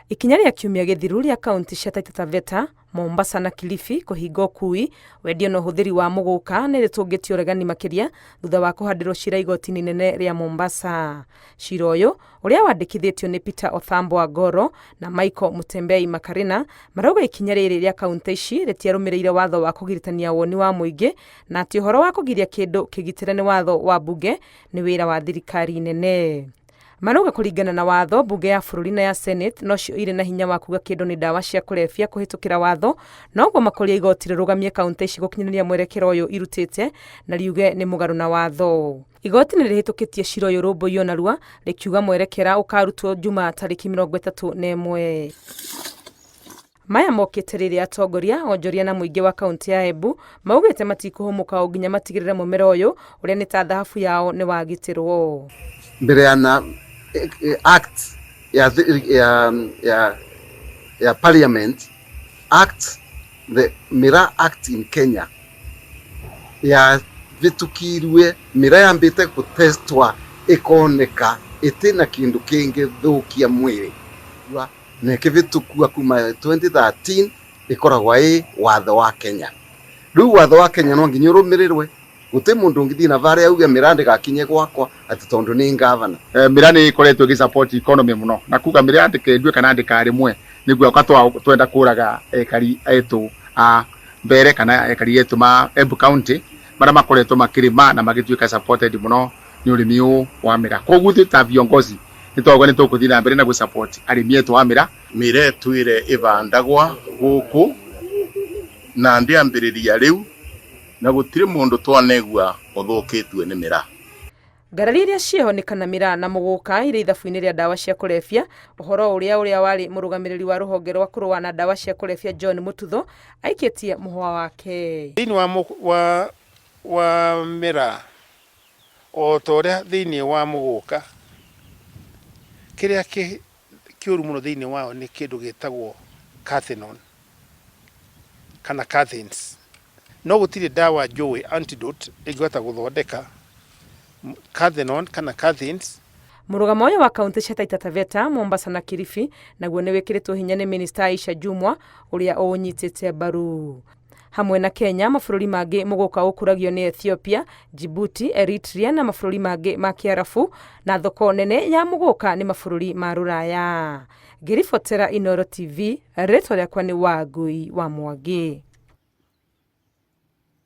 Ikinya rĩa kiumia gĩthiru rĩa kaunti cia Taita Taveta, Mombasa na Kilifi kũhinga ũkui, wendia na ũhũthĩri wa mũgũka nĩ rĩtũngĩtie ũregani makĩria thutha wa kũhandĩrwo cira igoti-inĩ inene rĩa Mombasa. Cira ũyũ ũrĩa wandĩkithĩtio nĩ Peter Othambo Agoro na Michael Mutembei Makarina marauga ikinya rĩrĩ rĩa kaunti ici rĩtiarũmĩrĩire watho wa kũgiritania woni wa mũingĩ na atĩ ũhoro wa kũgiria kĩndũ kĩgitĩre nĩ watho wa mbunge nĩ wĩra wa thirikari nene. Marauga kũringana na watho, mbunge ya bũrũri na ya Senate nocio irĩ na hinya wa kuga kĩndũ nĩ ndawa cia kũrebia kũhĩtũkĩra watho, noguo makũria igoti rĩrũgamie kaunti ici gũkinyanĩria mwerekera ũyũ irutĩte na riuge nĩ mũgarũ na watho. Igoti nĩ rĩhĩtũkĩtie cira ũyũ rũmbũiyo narua rĩkiuga mwerekera ũkarutwo Jumaa tarĩki 31. Maya mokĩte rĩrĩa atongoria, onjoria na mũingĩ wa kaũntĩ ya Embu maugĩte matikũhũmũka o nginya matigĩrĩre mũmera ũyũ ũrĩa nĩ ta thahabu yao nĩ wagitĩrwo. Mbere ya na act ya, ya, ya, ya parliament act the Miraa Act in Kenya yavĩtũkirwe miraa yambĩte gũtestwa ĩkoneka ĩtĩ na kĩndũ kĩngĩthũkia mwĩrĩ na ĩkĩvĩtũkua kuma 2013 ĩkoragwa ĩ watho wa Kenya. Rĩu watho wa Kenya no nginya ũrũmĩrĩrwe gũtĩ mũndũ ũngĩthiĩ na varĩa auge miraa ndĩgakinye gwakwa atĩ tondũ nĩ ngavana. Miraa nĩ ĩkoretwo ĩgĩ support economy mũno na kuga miraa ndĩkendue kana ndĩkarĩmwe nĩ guoka twenda kũraga ekari etũ a mbere kana ekari etũ ma Embu County marĩa makoretwo makĩrĩma na magĩtuĩka supported mũno nĩ ũrĩmi ũyũ wa miraa. Koguo ithuĩ ta viongozi nĩ twauga nĩ tũkũthiĩ na mbere na gũ support arĩmi etũ a miraa. Miraa ĩtwĩre ĩvandagwa gũkũ na ndĩambĩrĩria rĩu na gũtirĩ mũndũ twanegua ũthũkĩtue nĩ miraa. Ngarari iria ciĩho nĩ kana miraa na mũgũka irĩ ithabu-inĩ rĩa ndawa cia kũrebia, ũhoro ũrĩa ũrĩa warĩ mũrũgamĩrĩri wa rũhonge rwa kũrũa na ndawa cia kũrebia John Mututho aikĩtie mũhwa wake. Thĩinĩ wa, wa, wa miraa o ta ũrĩa thĩinĩ wa mũgũka, kĩrĩa kĩũru mũno thĩinĩ wayo nĩ kĩndũ gĩtagwo cathinone kana cathins. No gũtirĩ ndawa njũĩ antidote ĩngĩhota gũthondeka cathinone kana cathins. Mũrũgamo ũyũ wa kauntĩ cia Taita Taveta, Mombasa na Kilifi naguo nĩ wĩkĩrĩtwo hinya nĩ Minista Aisha Jumwa ũrĩa ũũnyitĩte mbaru. Hamwe na Kenya, mabũrũri mangĩ mũgũka ũkũragio nĩ Ethiopia, Djibouti, Eritrea na mabũrũri mangĩ ma Kĩarabu, na thoko nene ya mũgũka nĩ mabũrũri ma Rũraya. Ngĩribotera Inooro TV, rĩtwa rĩakwa nĩ Wangui wa Mwangi.